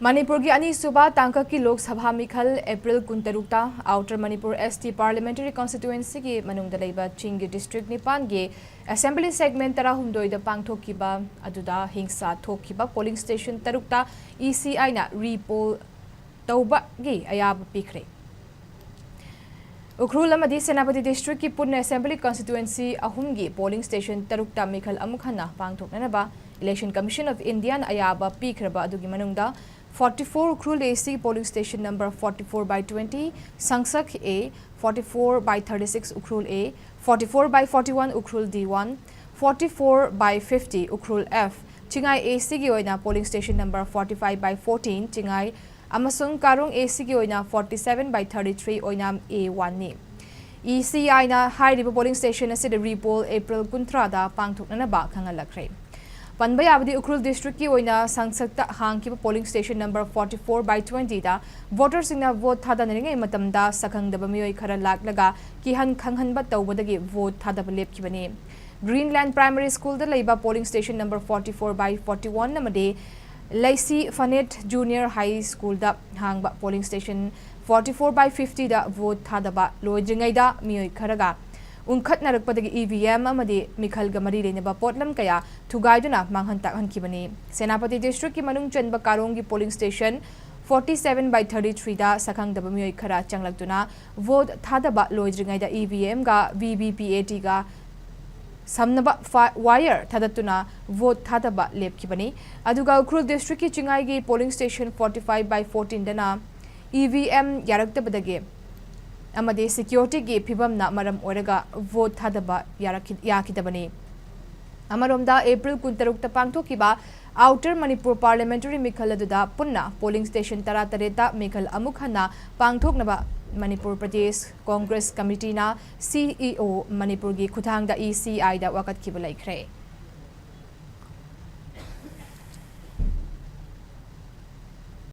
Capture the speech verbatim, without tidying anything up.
ꯃꯅꯤꯄꯨꯔꯒꯤ ꯑꯅꯤꯁꯨꯕ ꯇꯥꯡꯀꯛꯀꯤ ꯂꯣꯛ ꯁꯚꯥ ꯃꯤꯈꯜ ꯑꯦꯄ꯭ꯔꯤꯜ ꯀꯨꯟꯇꯔꯨꯛꯇ outer Manipur S T parliamentary constituencyꯒꯤ ꯃꯅꯨꯡꯗ ꯂꯩꯕ ꯆꯤꯡꯒꯤ district ꯅꯤꯄꯥꯟꯒꯤ assembly segment ꯇꯔꯥꯍꯨꯝꯗꯣꯏꯗ ꯄꯥꯡꯊꯣꯛꯈꯤꯕ ꯑꯗꯨꯗ ꯍꯤꯡꯁꯥ ꯊꯣꯛꯈꯤꯕ polling station ꯇꯔꯨꯛꯇ ECIꯅ repoll ꯇꯧꯕꯒꯤ ꯑꯌꯥꯕ ꯄꯤꯈ꯭ꯔꯦ꯫ ꯎꯈ꯭ꯔꯨꯜ ꯑꯃꯗꯤ ꯁꯦꯅꯥꯄꯇꯤ districtꯀꯤ ꯄꯨꯟꯅ assembly constituency ꯑꯍꯨꯝꯒꯤ polling station ꯇꯔꯨꯛꯇ ꯃꯤꯈꯜ ꯑꯃꯨꯛ ꯍꯟꯅ ꯄꯥꯡꯊꯣꯛꯅꯅꯕ Election Commission of Indiaꯅ ꯑꯌꯥꯕ ꯄꯤꯈ꯭ꯔꯕ ꯑꯗꯨꯒꯤ ꯃꯅꯨꯡꯗ forty-four Ukhrul AC polling station number forty-four by twenty, ꯁꯪꯁꯛ A, forty-four by thirty-six Ukhrul A, forty-four by forty-one Ukhrul D one, forty-four by fifty Ukhrul F, Chingai ACꯒꯤ ꯑꯣꯏꯅ polling station number forty-five by fourteen Chingai ꯑꯃꯁꯨꯡ ꯀꯥꯔꯣꯡ ACꯒꯤ ꯑꯣꯏꯅ forty-seven by thirty-three Oinam A one ꯅꯤ꯫ ECIꯅ ꯍꯥꯏꯔꯤꯕ polling station ꯑꯁꯤꯗ repoll April ꯀꯨꯟꯊ꯭ꯔꯥꯗ ꯄꯥꯡꯊꯣꯛꯅꯅꯕ ꯈꯪꯍꯜꯂꯛꯈ꯭ꯔꯦ꯫ ꯄꯟꯕ ꯌꯥꯕꯗꯤ, ꯎꯈ꯭ꯔꯨꯜ districtꯀꯤ ꯑꯣꯏꯅ ꯁꯪꯁꯛꯇ ꯍꯥꯡꯈꯤꯕ polling station number forty-four by twentyꯗ voterꯁꯤꯡꯅ vote ꯊꯥꯗꯅꯔꯤꯉꯩ ꯃꯇꯝꯗ ꯁꯛꯈꯪꯗꯕ ꯃꯤꯑꯣꯏ ꯈꯔ ꯂꯥꯛꯂꯒ ꯀꯤꯍꯟ ꯈꯪꯍꯟꯕ ꯇꯧꯕꯗꯒꯤ vote ꯊꯥꯗꯕ ꯂꯦꯞꯈꯤꯕꯅꯤ꯫ Greenland Primary Schoolꯗ ꯂꯩꯕ polling station number forty-four by forty-one ꯑꯃꯗꯤ ꯂꯩꯁꯤ Phaned Junior High Schoolꯗ ꯍꯥꯡꯕ polling station forty-four by fiftyꯗ vote ꯊꯥꯗꯕ ꯂꯣꯏꯗ꯭ꯔꯤꯉꯩꯗ ꯃꯤꯑꯣꯏ ꯈꯔꯒ ꯎꯪꯈꯠꯅꯔꯛꯄꯗꯒꯤ EVM ꯑꯃꯗꯤ ꯃꯤꯈꯜꯒ ꯃꯔꯤ ꯂꯩꯅꯕ ꯄꯣꯠꯂꯝ ꯀꯌꯥ ꯊꯨꯒꯥꯏꯗꯨꯅ ꯃꯥꯡꯍꯟ ꯇꯥꯛꯍꯟꯈꯤꯕꯅꯤ꯫ ꯁꯦꯅꯥꯄꯇꯤ districtꯀꯤ ꯃꯅꯨꯡ ꯆꯟꯕ ꯀꯥꯔꯣꯡꯒꯤ polling station forty-seven by thirty-threeꯗ ꯁꯛꯈꯪꯗꯕ ꯃꯤꯑꯣꯏ ꯈꯔ ꯆꯪꯂꯛꯇꯨꯅ vote ꯊꯥꯗꯕ ꯂꯣꯏꯗ꯭ꯔꯤꯉꯩꯗ EVMꯒ VVPATꯒ ꯁꯝꯅꯕ ꯐ-, wire ꯊꯥꯗꯠꯇꯨꯅ vote ꯊꯥꯗꯕ ꯂꯦꯞꯈꯤꯕꯅꯤ꯫ ꯑꯗꯨꯒ Ukhrul districtꯀꯤ ꯆꯤꯡꯉꯥꯏꯒꯤ polling station forty-five by fourteenꯗꯅ EVM ꯌꯥꯔꯛꯇꯕꯗꯒꯤ ꯑꯃꯗꯤ securityꯒꯤ ꯐꯤꯕꯝꯅ ꯃꯔꯝ ꯑꯣꯏꯔꯒ vote ꯊꯥꯗꯕ ꯌꯥꯔꯛꯈꯤ-, ꯌꯥꯈꯤꯗꯕꯅꯤ꯫ ꯑꯃꯔꯣꯝꯗ, ꯑꯦꯄ꯭ꯔꯤꯜ ꯀꯨꯟꯇꯔꯨꯛꯇ ꯄꯥꯡꯊꯣꯛꯈꯤꯕ ꯑꯥꯎꯇꯔ ꯃꯅꯤꯄꯨꯔ parliamentary ꯃꯤꯈꯜ ꯑꯗꯨꯗ ꯄꯨꯟꯅ polling station ꯇꯔꯥꯇꯔꯦꯠꯇ ꯃꯤꯈꯜ ꯑꯃꯨꯛ ꯍꯟꯅ ꯄꯥꯡꯊꯣꯛꯅꯕ ꯃꯅꯤꯄꯨꯔ ꯄ꯭ꯔꯗꯦꯁ ꯀꯣꯡꯒ꯭ꯔꯦꯁ ꯀꯃꯤꯇꯤꯅ CEO ꯃꯅꯤꯄꯨꯔꯒꯤ ꯈꯨꯠꯊꯥꯡꯗ ECIꯗ ꯋꯥꯀꯠꯈꯤꯕ ꯂꯩꯈ꯭ꯔꯦ꯫